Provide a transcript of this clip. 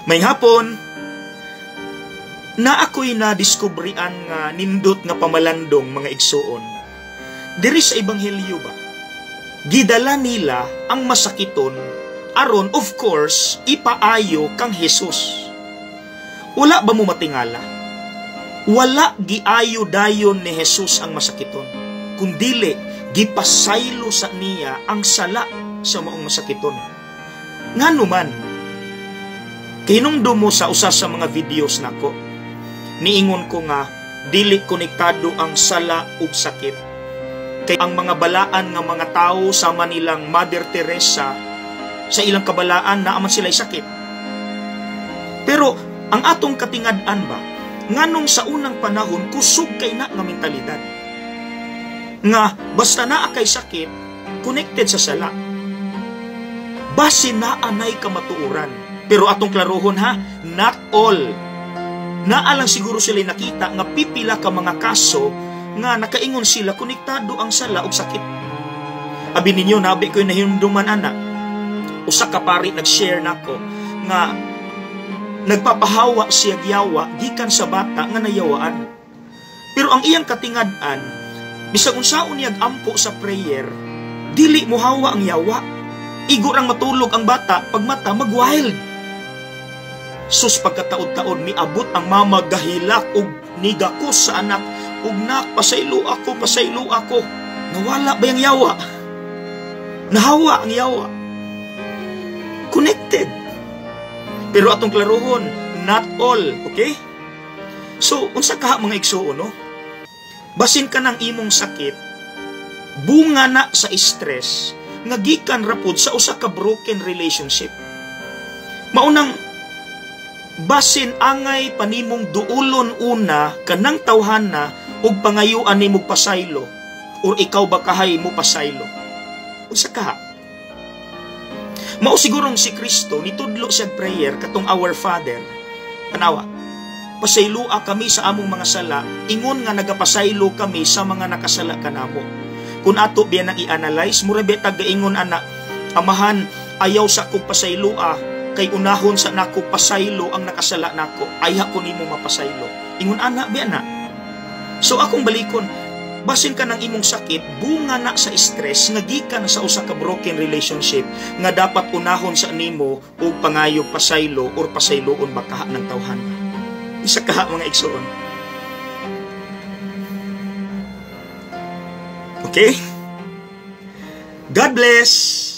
Maayong hapon. Na ako'y na-diskubrian nga nindot nga pamalandong, mga igsuon. Diri sa Ebanghelyo ba? Gidala nila ang masakiton aron, of course, ipaayo kang Jesus. Wala ba mo matingala? Wala giayo dayon ni Jesus ang masakiton. Kundili gipasaylo sa niya ang sala sa maong masakiton. Ngano man? Kahinumdom mo sa usa sa mga videos nako, niingon ko nga dili konektado ang sala ug sakit. Kay ang mga balaan nga mga tao sama nilang Mother Teresa, sa ilang kabalaan naa man sila sakit. Pero ang atong katingad-an ba, nganong sa unang panahon kusog kay na nga mentalidad nga basta naa kay sakit, connected sa sala? Basin naa nay kamatuoran. Pero atong klarohon ha, not all. Naa lang siguro sila nakita nga pipila ka mga kaso nga nakaingon sila konektado ang sala ug sakit. Abi ninyo, nabi ko nahinumduman ana. Usa ka pari nag-share nako nga nagpapahawa siya yawa gikan sa bata nga nayawaan. Pero ang iyang katingad-an, bisag unsaon niya ampo sa prayer, dili mohawa ang yawa. Igo rang matulog ang bata, pagmata mag-wild. Sus, pagkataod-taod miabot ang mama, gahilak og nigakos sa anak ug "Nak, pasaylo ako, pasaylo ako." Nawala ba yung yawa? Nahawa ang yawa. Connected. Pero atong klarohon, not all, okay? So, unsa kaha, mga igsuon, no? Basin ka ng imong sakit, bunga na sa stress, nga gikan rapod sa usa ka broken relationship. Maunang basin angay panimong duulon una kanang tawhana ug pangayuan nimo pasaylo or ikaw ba kahay mo pasaylo. Unsa kaha? Mao sigurong si Kristo nitudlo siya prayer katong Our Father. Tanawa. "Pasayloa kami sa among mga sala, ingon nga nagapasaylo kami sa mga nakasala kanamo." Kung ato biya nang i-analyze, mura ba gaingon ana, "Amahan, ayaw sa akong pasayloa, kay unahon sa nako pasaylo ang nakasala nako, ayha ko nimo mapasaylo." Ingon ana biya na. So akong balikon, basin ka ng imong sakit, bunga na sa stress nga gikan sa usa ka broken relationship nga dapat unahon sa nimo og pangayog pasaylo or pasayloon baka ng tawhan. Isa ka, mga igsoon. Okay? God bless!